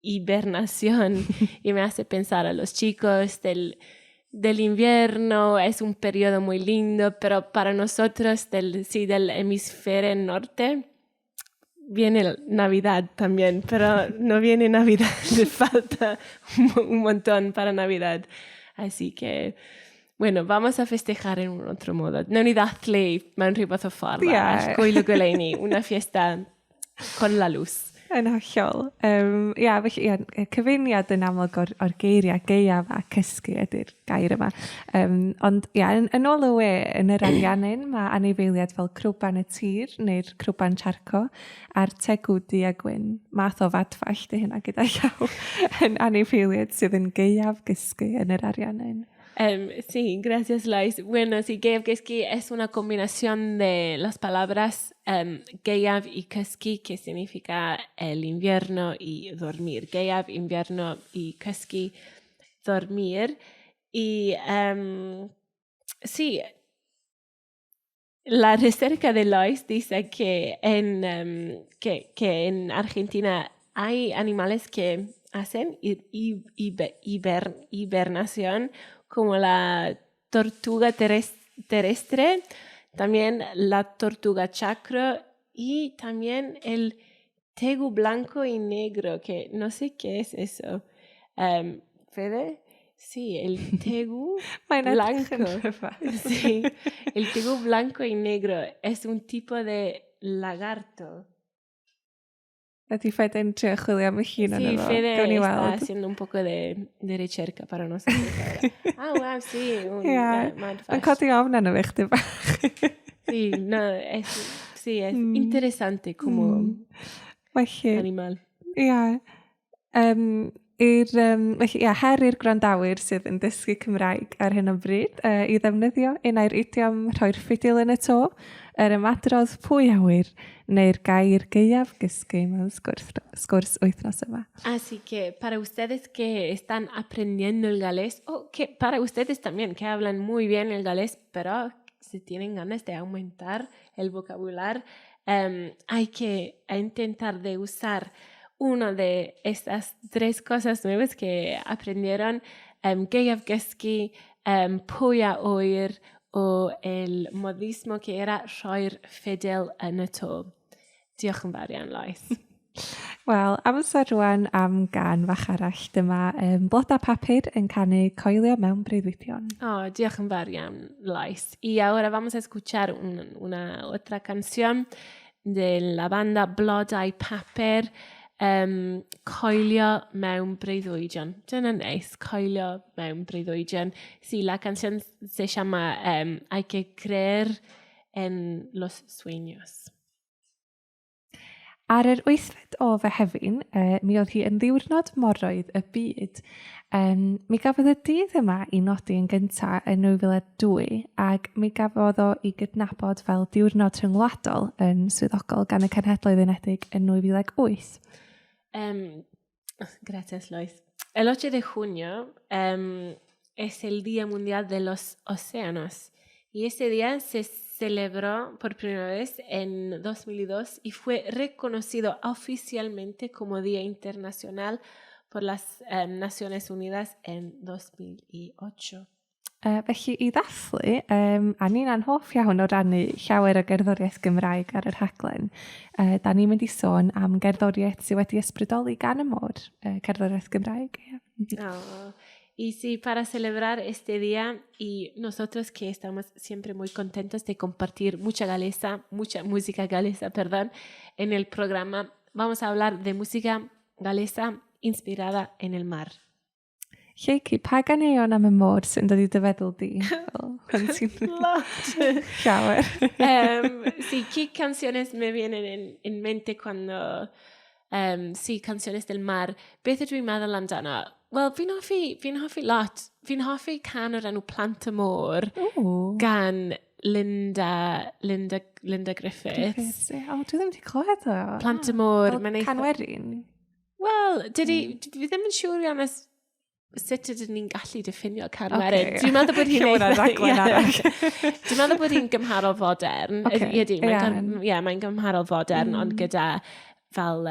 hibernación y me hace pensar a los chicos del invierno. Es un periodo muy lindo, pero para nosotros sí, del hemisferio norte viene Navidad también, pero no viene Navidad, le falta un montón para Navidad. Así que, bueno, vamos a festejar en un otro modo. Nawn ni ddathlu mewn rhywbeth o ffordd arall. Gwyl y goleuni, una fiesta con la luz. Yn hollol. Ia, felly, ia, y cyfuniad yn amlwg o'r geiriau gaeaf a cysgu ydy'r gair yma. Ond ia, yn ôl y we, yn yr Ariannin, mae anifeiliaid fel crwban y tir neu'r crwban charco a'r tegw du a gwyn, math o fadfall 'di hynna gyda llaw, yn anifeiliaid sydd yn gaeaf gysgu yn yr Ariannin. Sí, gracias, Lois. Bueno, sí, gaeafgysgu es una combinación de las palabras gaeaf y cysgu, que significa el invierno y dormir. Gaeaf, invierno y cysgu, dormir. Y sí, la recerca de Lois dice que en Argentina hay animales que hacen hibernación, como la tortuga terrestre, también la tortuga chacro y también el tegu blanco y negro, que no sé qué es eso. Fede? Sí, el tegu Mae'n edrych blanco. yn rhyfedd. Sí, el tegu blanco y negro es un tipo de lagarto. Ydy Fede yn trio chwilio am y llun Sí, yna fo? Fede Gawn ni está weld. haciendo un poco de recerca para nosotros ahora. Ah, wow, sí, un Mae'n codi ofn arno fi chdi bach. Sí, no, sí, es interesante como Felly, animal. Ia. Felly, ia, her i'r gwrandawyr sydd yn dysgu Cymraeg ar hyn o bryd i ddefnyddio un ai'r idiom rhoi'r ffidil yn y to, yr ymadrodd pwy a ŵyr, neu'r gair gaeaf gysgu mewn sgwrs wythnos yma. Así que para ustedes que están aprendiendo el galés, o que para ustedes también que hablan muy bien el galés, pero si tienen ganas de aumentar el vocabulario, hay que intentar de usar una de estas tres cosas nuevas que aprendieron, gaeaf gysgu, pwy a ŵyr, o el modismo que era rhoi'r ffidil yn y to. Diolch yn fawr iawn, Lois. Wel, amser rwan am gân fach arall. Dyma Blodau Papur yn canu Coelio mewn Breuddwydion. Oh, diolch yn fawr iawn, Lois. Y ahora vamos a escuchar una otra canción de la banda Blodau Papur, Coelio mewn Breuddwydion. Dyna neis, Coelio mewn Breuddwydion. Sí, la canción se llama Hay que creer en los sueños. Ar yr 8fed o Fehefin, mi oedd hi yn ddiwrnod moroedd y byd. Mi gafodd y dydd yma i nodi yn gyntaf yn 2002 ac mi gafodd o i gydnabod fel diwrnod rhyngwladol yn swyddogol gan y Cenhedloedd Unedig yn 2008. Gracias, Lois. El 8 de junio es el Día Mundial de los Océanos y ese día se celebró por primera vez en 2002 y fue reconocido oficialmente como Día Internacional por las Naciones Unidas en 2008. Felly i ddathlu, a ni'n hoff iawn o rannu llawer o gerddoriaeth Gymraeg ar y rhaglen, da ni'n mynd i sôn am gerddoriaeth sydd wedi ysbrydoli gan y môr, cerddoriaeth Gymraeg. Yeah. Oh. Y sí, para celebrar este día y nosotros que estamos siempre muy contentos de compartir mucha galesa, mucha música galesa, perdón, en el programa, vamos a hablar de música galesa inspirada en el mar. Lleucu, pa ganeuon am y môr sy'n dod i dy feddwl di? Fel, pan ti'n Lot. Llawer. Sí, ¿qué canciones me vienen en mente cuando... Sí, canciones del mar. Beth ydw i'n meddwl amdano? Wel, fi'n hoffi lot. Fi'n hoffi cân o'r enw Plant y Môr Ooh. gan Linda Griffiths. Griffiths, ie. O, dwi ddim wedi clywed o. Plant y Môr. Fel Mae'n eitha cân werin? Wel, dydy, fi ddim yn siŵr iawn os sut ydyn ni'n gallu diffinio cân werin. Ocê. Dwi'n meddwl bod hi'n Lle ma' hwnna'n raglen arall. Dwi'n meddwl bod hi'n gymharol fodern. Ydy, ie, mae'n gymharol fodern, ond gyda fel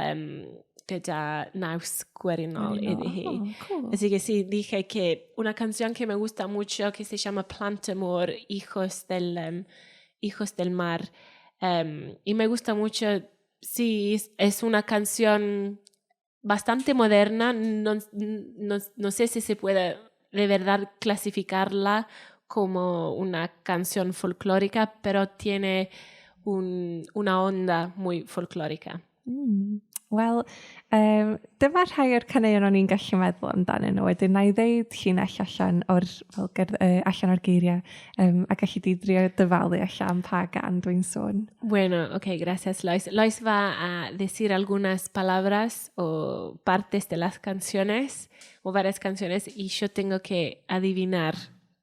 gyda naws gwerinol iddi hi. Oh, cool. Así que sí, dije que una canción que me gusta mucho que se llama Plant y Môr, Hijos del Mar. Y me gusta mucho, sí, es una canción bastante moderna, no, no, no sé si se puede de verdad clasificarla como una canción folclórica, pero tiene una onda muy folclórica. Wel, dyma rhai o'r caneuon o'n i'n gallu meddwl amdanyn nhw. Wedyn, na i ddeud llinell allan o'r, fel, allan o'r geiriau a gallu di drio dyfalu allan pa gân dwi'n sôn. Bueno, ok, gracias, Lois. Lois va a decir algunas palabras o partes de las canciones o varias canciones y yo tengo que adivinar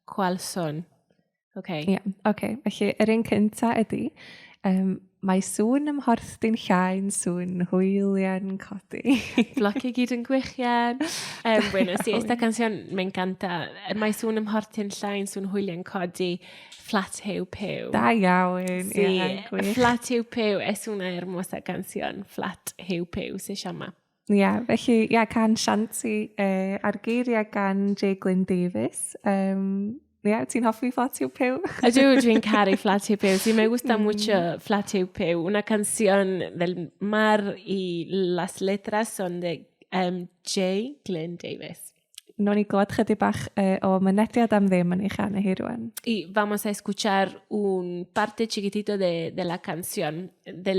cuál son. Ok. Ie, yeah, ok. Felly, yr un cynta ydy, mae sŵn ym Mhorth Dinllaen, sŵn hwyliau'n codi. Flociau gyd yn gwichian. Bueno, sí, esta canción me encanta. Mae sŵn ym Mhorth Dinllaen, sŵn hwyliau'n codi, Fflat Huw Puw. Da iawn. Sí, Ie, gwych. Fflat Huw Puw es una hermosa canción. Fflat Huw Puw se llama. Ie, yeah, felly, ie, yeah, cân sianti a'r geiriau gan J. Glyn Davies. Ie, yeah, ti'n hoffi Fflat Huw Puw? Ydw, dwi'n caru Fflat Huw Puw. Sí, me gusta mucho Fflat Huw Puw. Una canción del mar y las letras son de J. Glyn Davies. Nawn ni glywed chydig bach o Mynediad am Ddim yn ei chanu hi rwan. Y vamos a escuchar un parte chiquitito de la canción, de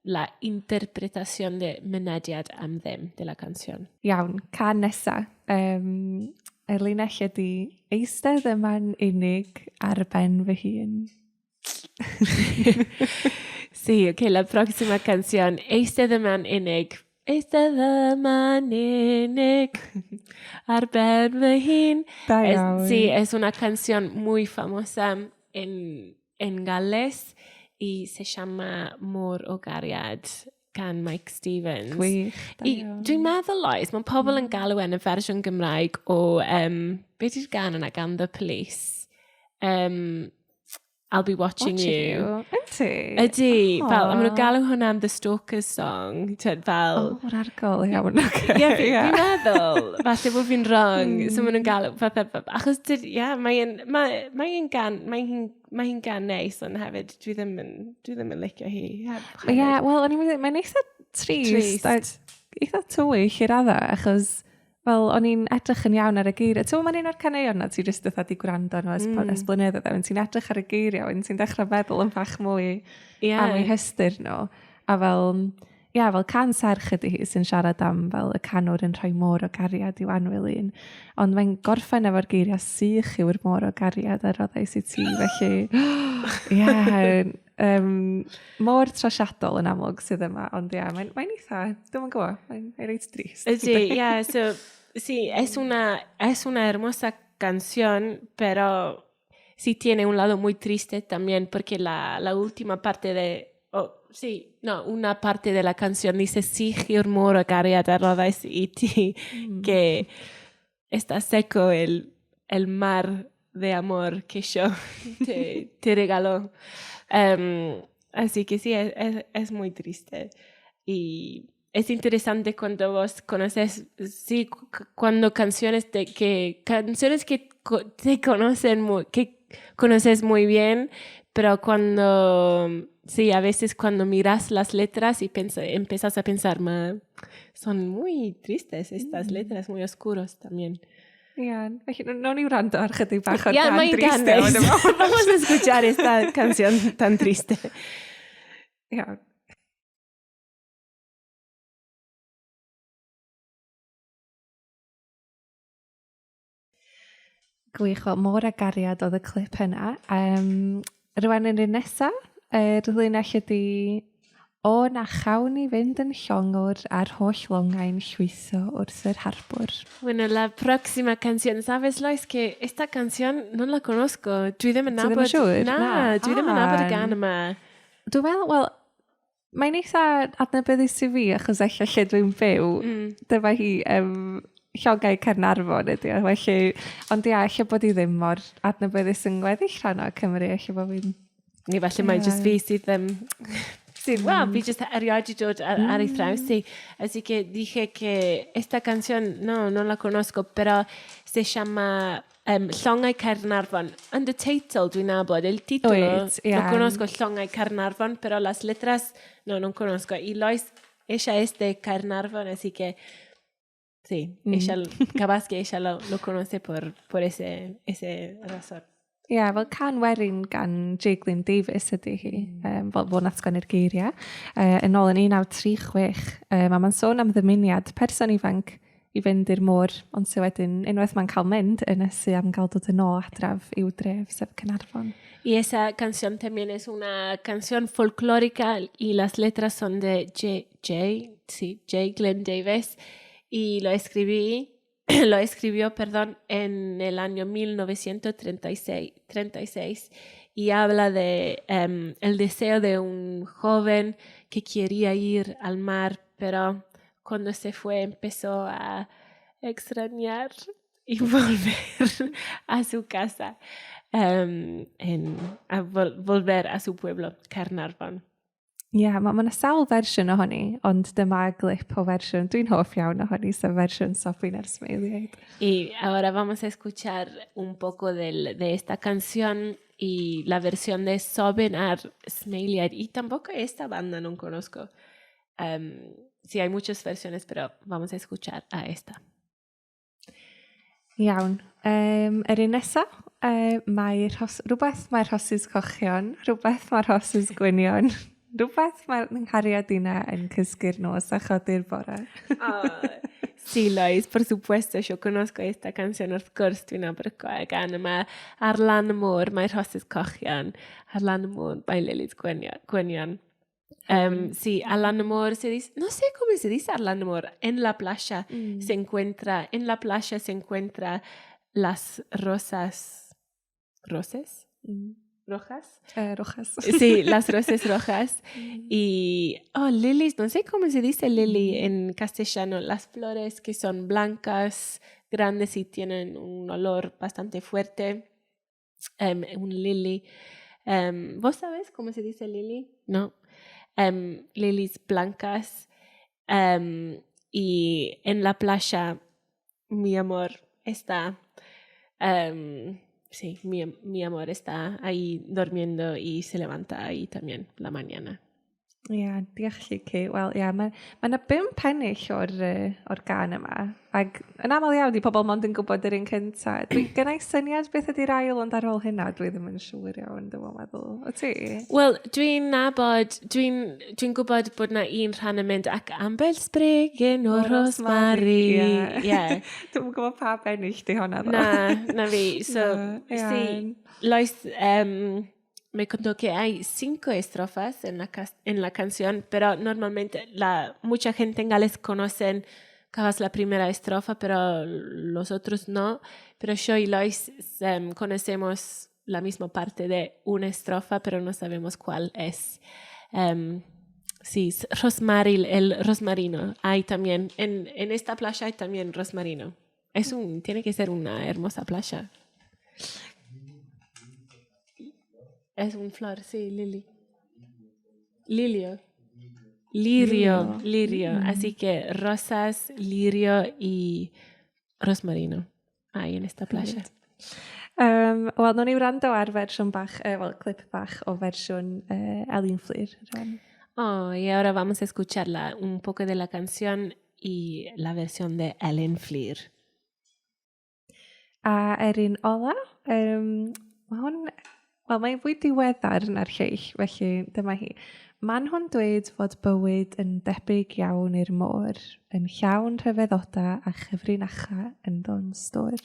la interpretación de Mynediad am Ddim, de la canción. Iawn, cân nesa. Y linell ydy eistedd yma'n unig ar ben fy hun. Sí, ok, la próxima canción, Eistedd yma'n unig. Eistedd yma'n unig ar ben fy hun. Da iawn. Sí, es una canción muy famosa en Gales y se llama Môr o Gariad gan Mike Stevens. Gwych. Da I, iawn. dwi'n meddwl, Lois, mae pobl yn galw yn y fersiwn Gymraeg o, beth yw'r gân yna gan The Police? I'll Be Watching You. Ydy? Ydy, fel, a maen nhw'n Aw. galw hwnna'n The Stalker's Song, tyd, fel. O, oh, argol, iawn, oce. Ie, fi'n meddwl, falle bod fi'n wrong, so maen nhw'n galw, fatha, achos, ie, mae hi'n gân neis, ond hefyd, dwi ddim yn licio hi. Ie, wel, o'n i'n mynd, mae'n eitha trist. Trist. A eitha tywyll i raddau, achos, fel, o'n i'n edrych yn iawn ar y geiriau. Ti'n mae'n un o'r caneuon na ti jyst fatha di gwrando nhw ers blynyddoedd, a wedyn ti'n edrych ar y geiriau, wedyn ti'n dechrau meddwl yn bach mwy am eu hystyr nhw. A fel, ia, fel cân serch ydy hi sy'n siarad am fel y canwr yn rhoi môr o gariad i'w annwyl un. Ond mae'n gorffen efo'r geiriau sych yw'r môr o gariad a roddais i ti, felly, ie, yeah, môr trosiadol yn amlwg sydd yma, ond ie, yeah, mae'n eitha, dwi'm yn gwybod, mae'n reit drist. Sí, yeah, so, sí, es una hermosa canción, pero sí tiene un lado muy triste también, porque la última parte de, oh, sí, no, una parte de la canción dice, sych yw'r môr o gariad a roddais i ti, que está seco el mar. de amor que yo te regalo. Así que sí, es muy triste. Y es interesante cuando vos conoces, sí, cuando canciones que te conocen que conoces muy bien, pero cuando, sí, a veces cuando miras las letras y empiezas a pensar, son muy tristes estas letras, muy oscuros también. Iawn, felly nawn ni wrando ar chydig bach o'r gân triste. Vamos a escuchar esta canción tan triste. Iawn. Gwych, wel, môr a gariad oedd y clip yna. Rwan yn un nesaf, yr linell ydy O na chawn i fynd yn llongwr a'r holl longau'n llwytho wrth yr harbwr. Bueno, la próxima canción, ¿sabes, Lois, que esta canción no la conozco? Dwi ddim yn nabod... Ti ddim yn siŵr? Na, dwi ddim yn nabod y gân yma. Dwi'n meddwl, wel, mae'n eitha adnabyddus i fi, achos ella lle dwi'n byw, dyma hi, llongau Caernarfon ydi o, felly, ond ia, ella bod hi ddim mor adnabyddus yng ngweddill rhan o Cymru, ella bod fi'n... Neu falle mae jyst fi sydd ddim... Sydd, wel, fi jyst erioed wedi dod ar ei thraws i. Así que dije que esta canción, no la conozco, pero se llama Llongau Caernarfon. And the title dwi'n nabod, el título, Wyt, ie. no conozco Llongau Caernarfon, pero las letras, no conozco. Y Lois, ella es de Caernarfon, así que sí, ella, capaz que ella lo conoce por ese razón. Ie, yeah, fel cân werin gan J. Glyn Davies ydy hi, fel fo nath sgwennu'r geiriau. Yn ôl yn 1936, a mae'n sôn am ddymuniad person ifanc i fynd i'r môr, ond sy wedyn, unwaith mae'n cael mynd, yn ysu am gael dod yn ôl adref i'w dref, sef Caernarfon. Y esa canción también es una canción folclórica y las letras son de J. Glyn Davies y lo escribí, lo escribió, perdón, en el año 1936 y habla de el deseo de un joven que quería ir al mar, pero cuando se fue empezó a extrañar y volver a su casa, a volver a su pueblo, Caernarfon. Ie, yeah, mae 'na sawl fersiwn ohoni, ond dyma glip o fersiwn. Dwi'n hoff iawn ohoni, sef fersiwn Sobin a'r Smeiliaid. Y ahora vamos a escuchar un poco de esta canción y la versión de Sobin a'r Smeiliaid. Y tampoco esta banda no conozco. Sí, hay muchas versiones, pero vamos a escuchar a esta. Iawn. Yr un nesa, mae rhywbeth mae'r rhosys cochion, rhywbeth mae'r rhosys gwynion, rhywbeth mae'r nghariad inna yn cysgu'r nos a chodi'r bore. Oh, sí, Lois, por supuesto, yo conozco esta canción, wrth gwrs, dwi'n nabod y gân yma. Ar lan y môr mae rhosys cochion, ar lan y môr mae lilies gwynion. Sí, ar lan y môr se dice, no sé cómo se dice ar lan y môr, en la playa se encuentra, en la playa se encuentra las rosas, ¿roses? ¿Rojas? Rojas. Sí, las rosas rojas. Y, oh, lilies, no sé cómo se dice lily en castellano, las flores que son blancas, grandes y tienen un olor bastante fuerte. Un lily. ¿Vos sabés cómo se dice lily? No. Lilies blancas. Y en la playa, mi amor está... sí, mi amor está ahí durmiendo y se levanta ahí también la mañana. Ie, yeah, diolch Lleucu. Wel, ie, yeah, mae yna 5 pennill o'r gân yma. Ac yn aml iawn, di pobl mond yn gwybod yr un cynta. Dwi gynna i syniad beth ydy'r ail, ond ar ôl hynna, dwi ddim yn siŵr iawn, dwi'n meddwl. O ti? Wel, dwi'n nabod, dwi'n gwybod bod na un rhan yn mynd ac ambell sbrigyn o rosmari. Ie. Yeah. Dwi'm yn gwybod pa bennill di hwnna, ddo. Na fi. So, Na, sí, iawn. Lois, me contó que hay 5 estrofas en la canción, pero normalmente mucha gente en Gales conocen capaz la primera estrofa, pero los otros no. Pero yo y Lois conocemos la misma parte de una estrofa, pero no sabemos cuál es. Sí, rosmaril, el rosmarino. Hay también, en esta playa hay también rosmarino. Tiene que ser una hermosa playa. Es un flor, sí, lily. Lilio. Lirio, lirio. Así que rosas, lirio y rosmarino hay en esta playa. Wel, nawn ni wrando ar fersiwn bach, wel, clip bach o fersiwn Elin Fflur rwan. Oh, y ahora vamos a escuchar un poco de la canción y la versión de Elin Fflur. A yr un ola, mae hwn, wel, mae'n fwy diweddar na'r lleill, felly dyma hi. Maen nhw'n dweud fod bywyd yn debyg iawn i'r môr, yn llawn rhyfeddodau a chyfrinachau ynddo'n stôr.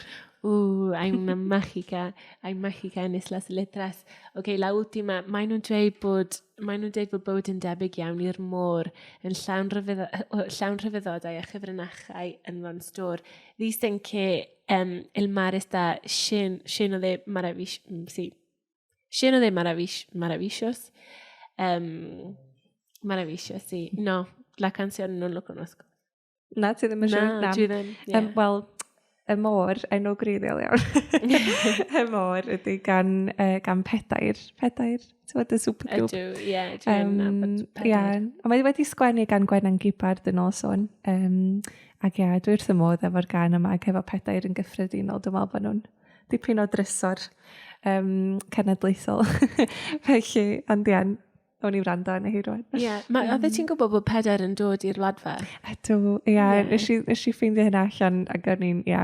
Hay una mágica, hay mágica en esas letras. Ok, la última, maen nhw'n dweud bod bywyd yn debyg iawn i'r môr, yn llawn rhyfeddodau a chyfrinachau ynddo'n stôr. Dicen que el mar está lleno de maravillas, sí, lleno de maravillos. Maravillos, sí. No, la canción no lo conozco. Na, ti ddim yn siŵr? Na, dwi ddim. Yeah. Wel, Y Môr, enw gwreiddiol iawn. Y Môr ydy gan Pedair. Pedair, ti'n gwybod y supergroup? Ydw, ie, dwi'n nabod Pedair. Ie, ond mae wedi sgwennu gan Gwenan Gibbard yn ôl sôn. Ac ie, dwi wrth y modd efo'r gân yma ac efo Pedair yn gyffredinol. Dwi'n meddwl bod nhw'n dipyn o drysor cenedlaethol. Felly, ond ie, o'n i wrando arni hi rwan. Ie, yeah, oeddet ti'n gwybod bod Pedair yn dod i'r Wladfa? Ydw, ie, nes i ffeindio hynna allan ac o'n i'n, ie,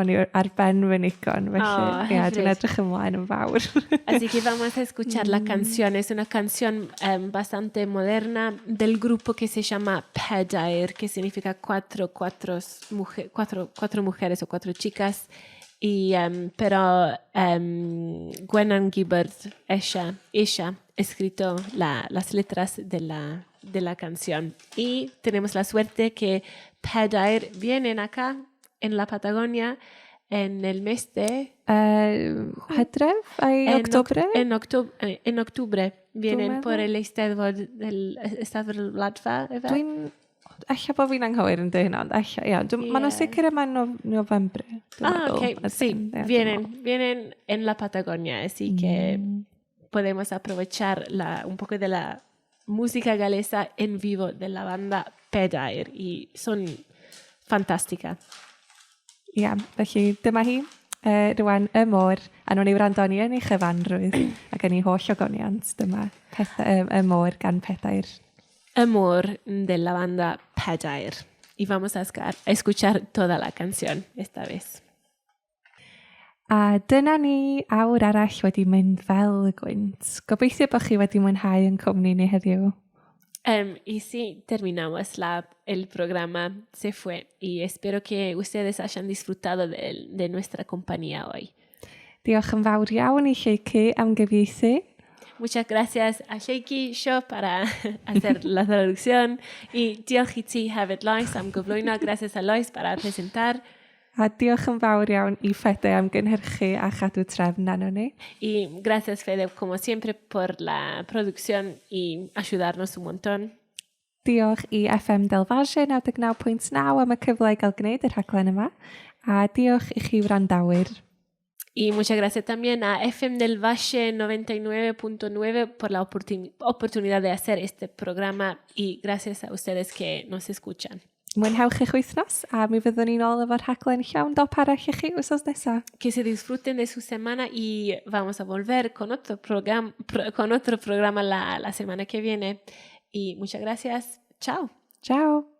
o'n i ar ben fy nigon, felly, Oh, ie, dwi'n hyfryd. edrych ymlaen yn fawr. Así que vamos a escuchar la canción. Es una canción bastante moderna del grupo que se llama Pedair, que significa cuatro mujeres o cuatro chicas. Pero Gwenan Gibbard, ella escrito las letras de la canción. Y tenemos la suerte que Pedair vienen acá en la Patagonia en el mes de Hydref ai octobre? En octubre vienen por meddwl. el Eisteddfod del Eisteddfod Wladfa, ife? Dwi'n... Ella bod fi'n anghywir yn dweud hynna, ond ella, ie. Maen nhw'n sicr yma yn novembre, dwi'n Ah, meddwl. ok. Ydyn, Sí, ie, dwi'n meddwl. vienen en la Patagonia, así que podemos aprovechar un poco de la música galesa en vivo de la banda Pedair y son fantástica. Ie, felly dyma hi, rwan Y Môr, a nawn ni wrando arni yn ei chyfanrwydd ac yn ei holl ogoniant. Dyma pethau, Y Môr gan Pedair. Y Môr de la banda Pedair. Y vamos a escuchar toda la canción esta vez. A dyna ni, awr arall wedi mynd fel y gwynt. Gobeithio bod chi wedi mwynhau yn cwmni ni heddiw. Y sí, terminamos el programa, se fue. Y espero que ustedes hayan disfrutado de nuestra compañía hoy. Diolch yn fawr iawn i Lleucu am gyfieithu. Muchas gracias a Lleucu Shaw para hacer la traducción. Y diolch i ti hefyd, Lois, am gyflwyno. Gracias a Lois para presentar. A diolch yn fawr iawn i Fede am gynhyrchu a chadw trefn arno ni. Y gracias, Fede, como siempre, por la producción y ayudarnos un montón. Diolch i FM Del Valle 99.9 am y cyfle i gael gwneud y rhaglen yma. A diolch i chi wrandawyr. Y muchas gracias también a FM del Valle 99.9 por la oportunidad de hacer este programa y gracias a ustedes que nos escuchan. Mwynhewch eich wythnos a mi fyddwn ni'n ôl efo'r rhaglen llawn dop arall i chi wythnos nesaf. Que se disfruten de su semana y vamos a volver con otro programa la semana que viene. Y muchas gracias. Chao. Ciao.